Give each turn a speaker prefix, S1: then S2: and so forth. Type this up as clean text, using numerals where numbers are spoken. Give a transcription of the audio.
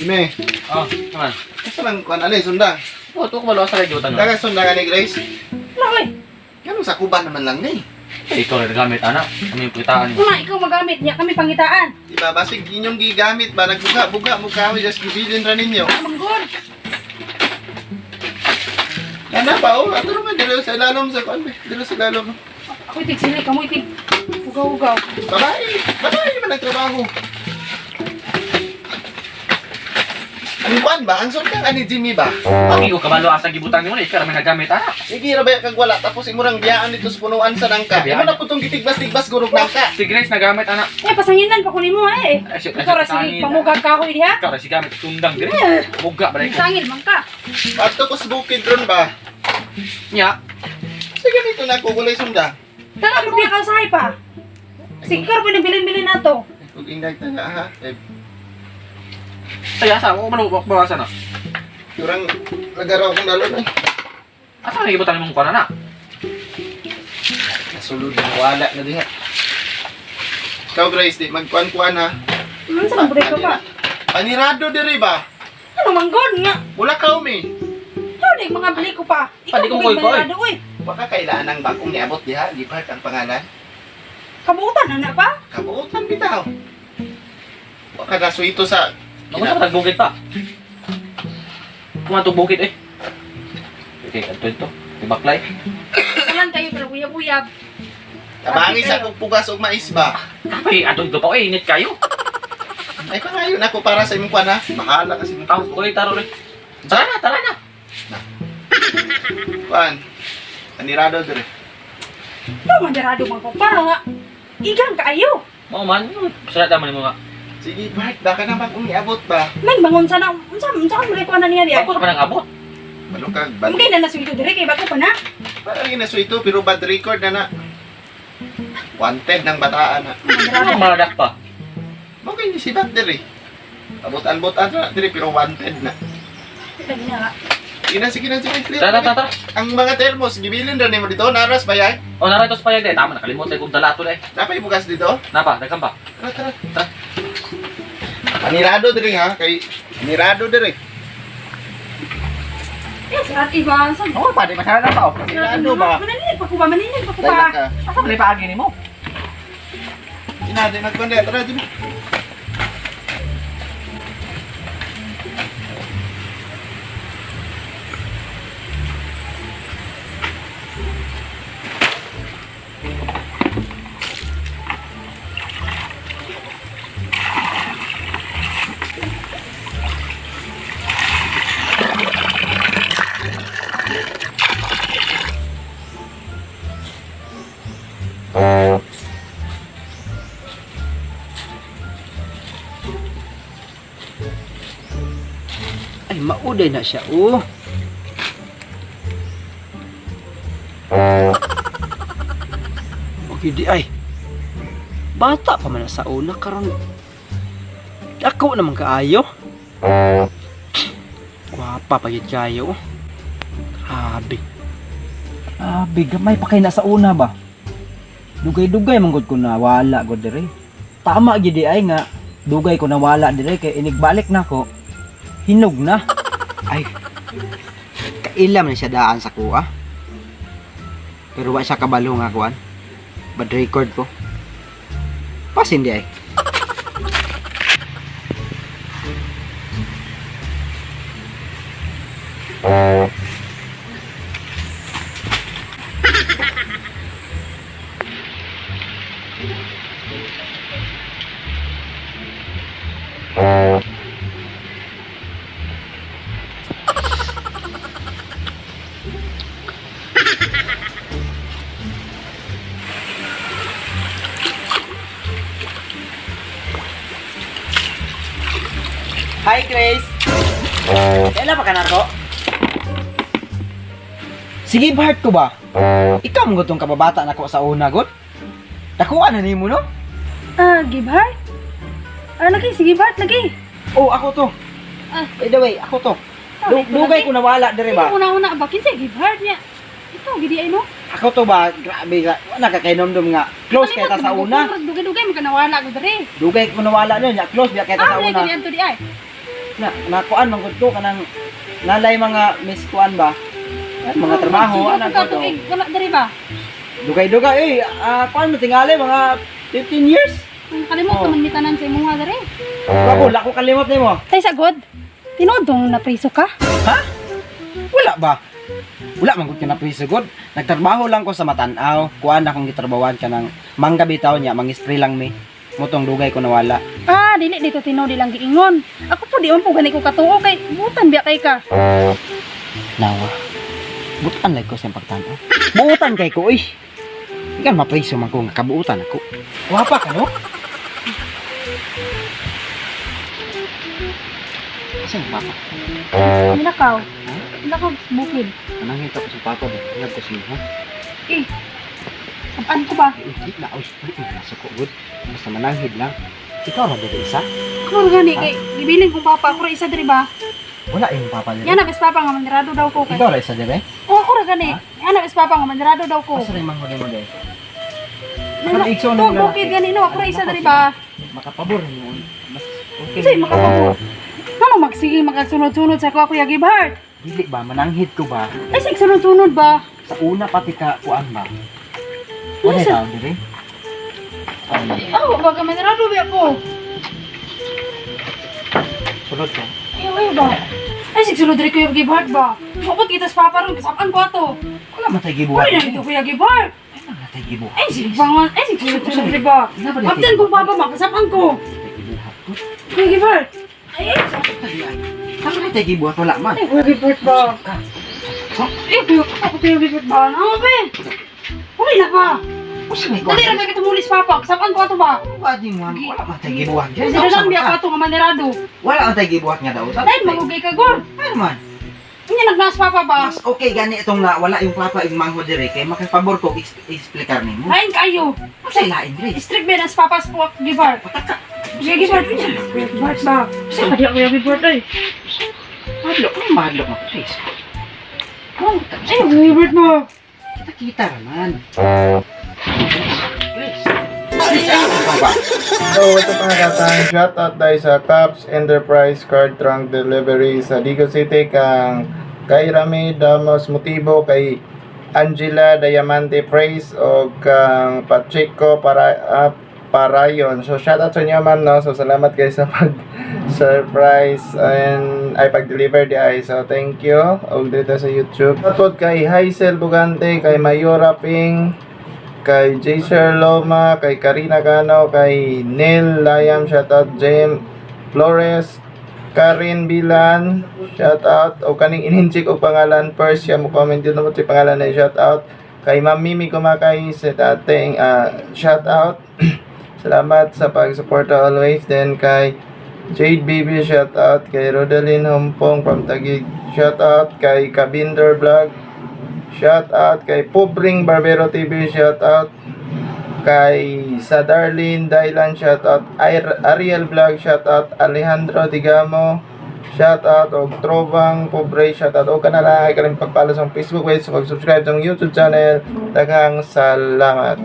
S1: Me,
S2: Oh, naman.
S1: asa lang kuan ali sunda.
S2: Oh, tuko ba sa radyo tanong?
S1: Daga sunda ka ni Grace.
S3: Wala oy.
S1: Ganun sa kuba naman lang ni.
S2: Eh, ikaw rin gamit ana. Kami yung kitaan mo.
S3: Una ikaw magamit niya kami pangitaan.
S1: Diba, basig inyong gigamit ba nagbuga-buga mo kahoy just gibilin ra ninyo.
S3: Manggod.
S1: Kana pa oh, ato naman dilo sa ilalom sa kuan be. Dilo sa ilalom.
S3: Ako itig sili kamo itig. Ugaw-ugaw.
S1: Babae, babae naman ang trabaho. Ang kuan ba? Ang sundang ani Jimmy ba?
S2: Pagi ko kabalo asa gibutan nimo ni ikaw ra may nagamit ana.
S1: Sige ra ba kag wala tapos imurang biyaan dito sa punuan sa nangka.
S2: Biyaan.
S1: Imo na putong gitigbas-tigbas gurog nangka.
S2: Si Grace nagamit ana.
S3: Eh pasanginan pa ko nimo eh.
S2: Ay, shit,
S3: Ikaw ra sige pamugag kahoy diha.
S2: Ikaw ra si gamit sundang dire.
S3: Eh,
S2: Muga ba ko.
S3: Sangil man ka.
S1: Ato ko sa bukid ron ba?
S2: Nya.
S1: Sige dito na ko kulay sunda.
S3: Tara mo ka usahay pa. Sige ka ra bilin-bilin nato.
S1: Ug ingag ta nga ha. Eh,
S2: Saya sa ako man bawasan na.
S1: Kurang lagaraw akong dalon ay.
S2: Asa na gibutan imong kuan ana?
S1: Nasulod na wala na diha. Ikaw Grace, di magkuan-kuan ha.
S3: Unsa man buday ka pa?
S1: Panirado diri ba?
S3: Ano manggod nga?
S1: Wala ka umi.
S3: Ano na yung mga bili ko pa? Ikaw
S2: Pali ko
S3: ko
S2: koy, koy.
S3: banado oy.
S1: Baka kailangan ang bagong niabot diha, gibart ang pangalan.
S3: Kabutan na na pa.
S1: Kabuotan bitaw. Baka nasuito sa
S2: Magunsa pa bukid pa. Kumanto bukid eh. Okay, adto ito. Tibaklay.
S3: Kalan kayo pero uyab-uyab.
S1: Tabangi sa akong pugas og mais ba?
S2: Kapay adto ito pa oy, init kayo.
S1: Ay pangayon ako para sa imong kuan ha. Bahala kasi mong
S2: Tao, kuy taro rin. Tara na, tara na.
S1: kuan. Panirado diri.
S3: Ito mandarado man ko pa nga. Igang kaayo.
S2: Mao man, sulat naman nimo nga.
S1: Sige Bart, baka na bagong niabot ba?
S3: May bangon sana unsa unsa man ko na niya diya.
S2: Ako ra pa nang abot.
S1: Balukag bad.
S3: Mungkin na nasuito dire kay bago pa na.
S1: Parang nasuito pero bad record na na. Wanted ng bataan na.
S2: Ano maladak pa?
S1: Mo kay ni si Bat diri. Abot-abot na diri pero wanted na.
S3: Lagi na.
S1: Sige na, sige na, sige. Clear.
S2: Tara, tara, tara.
S1: Ang mga termos, gibilin ra nimo dito. Naras ba yan?
S2: Oh, nara ito sa payag eh. Tama, nakalimot lang kong dala ito eh.
S1: Napay bugas dito?
S2: Napa, daghan pa.
S1: Tara, tara.
S2: Tara.
S1: Panirado diri ha, kay panirado diri.
S3: Eh, sa iba sa
S2: Oo, pa, di masara na pa. Oh.
S1: Panirado ba?
S3: Mananilid pa ko ba? Mananilid pa ko
S1: Dahil
S3: ba?
S1: ka.
S2: Asa man ipaagi nimo?
S1: Ina, di magkundi. Tara, di.
S4: Ay, mauday na siya, oh. Okay, di ay. Bata pa man na sa una karon. Ako naman kaayo. Gwapa pa gyud kayo. oh. Grabe. Grabe, gamay pa kay na sa una ba? Dugay-dugay man gud ko nawala gud dire. Tama gyud di ay nga dugay ko nawala dire kay inigbalik na ko. Hinog na. Ay, kailam na siya daan sa kuha. Pero wa siya kabalo nga kuan. Bad record ko. Pasin di ay. Hi, Grace. Kailan pa ka narko? Sige, Bart ko ba? Ikaw mo gutong kababata na ko sa una, god. Nakuha na nimo no?
S3: Ah, give heart? Ah, lagi sige Bart, lagi.
S4: Oh, ako to.
S3: Ah.
S4: By the way, ako to. Dugay ko nawala dire ba?
S3: Una-una ba kinsa give heart niya? Ito gidi ay no.
S4: Ako to ba? Grabe ka. Wala ka kainomdom nga. Close kay ta sa una.
S3: Dugay-dugay man ka nawala ko dire.
S4: Dugay ko nawala nun, ya close biya kay ta
S3: Ah,
S4: sa
S3: wala
S4: una.
S3: gidi anto di ay.
S4: Na nakuan man gud ko kanang nalay mga miss kuan ba? Ay, mga trabaho
S3: Siguro
S4: ana
S3: ka
S4: ko.
S3: tuig wala diri ba?
S4: Dugay-dugay eh kuan mo tingali mga 15 years.
S3: Ang kalimot
S4: Oh.
S3: man mitanan sa imuha diri.
S4: Wala ko kalimot nimo.
S3: Tay sagod. Tinuod dong napriso ka?
S4: Ha? Wala ba? Wala man gud ka na gud. Nagtrabaho lang ko sa Matanaw. Kuan akong gitrabawan ka ng mangga bitaw niya, mangi-spray lang mi. Mutong dugay ko nawala.
S3: Ah, dili dito tinuod ilang giingon. Ako po di man po gani ko katuo kay butan biya kay ka.
S4: Nawa. Butan lang ko sa pagtan-aw. Buutan kay ko oy. Ikan mapriso man ko nga kabuutan ako. Wapa ka no? Asa yung papa?
S3: Nilakaw. Nilakaw bukid.
S4: Anangin ko sa papa ba? Ngab ko siya, ha?
S3: Eh. Saan ko ba?
S4: Ay, di na, oy. Ay, nasa ko, good. Basta mananghid lang. Ikaw ra diri isa?
S3: Ako ra gani kay gibilin kong papa ako ra isa diri ba?
S4: Wala yung papa diri.
S3: Yan na bes papa nga manirado daw ko kay.
S4: Ikaw ra isa diri?
S3: Oo, ako ra gani. Yan na bes papa nga manirado daw ko.
S4: Asa rin manghuli mo diri?
S3: Nana,
S4: Ano, igsoon
S3: tuwag
S4: ng lalaki?
S3: bukid gani no, ako ra isa diri ba?
S4: Makapabor mo. Mas okay.
S3: Kasi makapabor. Ano magsige magsunod-sunod sa ko ako ya give heart.
S4: Dili ba mananghid ko ba?
S3: Ay sig sunod-sunod ba?
S4: Sa una pati ka kuan ba? Wala
S3: Ano sa-
S4: tao diri. Ay,
S3: Oh, baga manirado ba ako?
S4: sulod ko.
S3: Ayaw, ayaw ba? Ay sig sunod diri ko yung give heart ba? Mabot kita sa papa ron kasapan ko ato.
S4: Wala man tay gibuhat.
S3: Wala na dito ko yung give heart.
S4: Ay, man natay gibuhat.
S3: Ay sig bangon, ay sig sunod-sunod diri ba?
S4: Wala ba
S3: Abdan kong papa makasapan ko.
S4: Tay gibuhat ko.
S3: Kuya give heart. Ay, ay,
S4: Tama na tay gibuhat wala man.
S3: ay, kuya give heart ba?
S4: Ka.
S3: Ay, kuya, ako kuya give heart ba? Ano ba? Wala na ba?
S4: Usa may kuan.
S3: Dali ra ba kita mulis papa? Kasapan ko ato ba?
S4: Wa di mo wala man tay gibuhat.
S3: Kasi dalan biya ka ato nga manirado.
S4: Wala man tay gibuhat nga daw.
S3: Dahil magugay ka gor.
S4: Ano man?
S3: Unya nagnas papa ba?
S4: Mas okay gani itong na wala yung papa yung manghod dire kay makapabor ko explicar nimo.
S3: Lain kayo.
S4: Unsay lain dire?
S3: Strict ba nas papa sa puwak give heart?
S4: Pataka.
S3: Kuya give heart. Kuya give heart ba? Sa kaya kuya give heart ay.
S4: Madlok mo madlok mo Chris.
S3: Oh, ay kuya give heart ba?
S4: Kita kita raman. Chris. Chris, ay ano ba?
S1: So, what's up mga katang? Shoutout tayo sa Caps Enterprise Card Trunk Delivery sa Digo City kang kay Rami Damos Motibo, kay Angela Diamante Praise o kang Pacheco para Parayon. So, shoutout sa inyo ma'am, no? So, salamat guys sa pag surprise and ay pag-deliver di ay. So, thank you. Og dito sa YouTube. Shoutout kay Haisel Bugante, kay Mayora Ping, kay Jaser Loma, kay Karina Cano, kay Neil Layam, shoutout James Flores, Karin Bilan, shoutout, o kaning ininchik og pangalan first, siya mo comment yun naman si pangalan na shoutout, kay Ma'am Mimi Kumakay, sa dating shoutout, salamat sa pagsuporta always, then kay Jade Baby, shoutout, kay Rodeline Humpong from Taguig, shoutout, kay Kabinder Vlog, shout out kay Pobring Barbero TV, shout out kay sa Darlene Dailan, shout out Ariel Vlog, shout out Alejandro Digamo, shout out og Trovang Pobre, shout out og kanala ay kalim pagpalo sa Facebook page, pag-subscribe sa YouTube channel. Daghang salamat.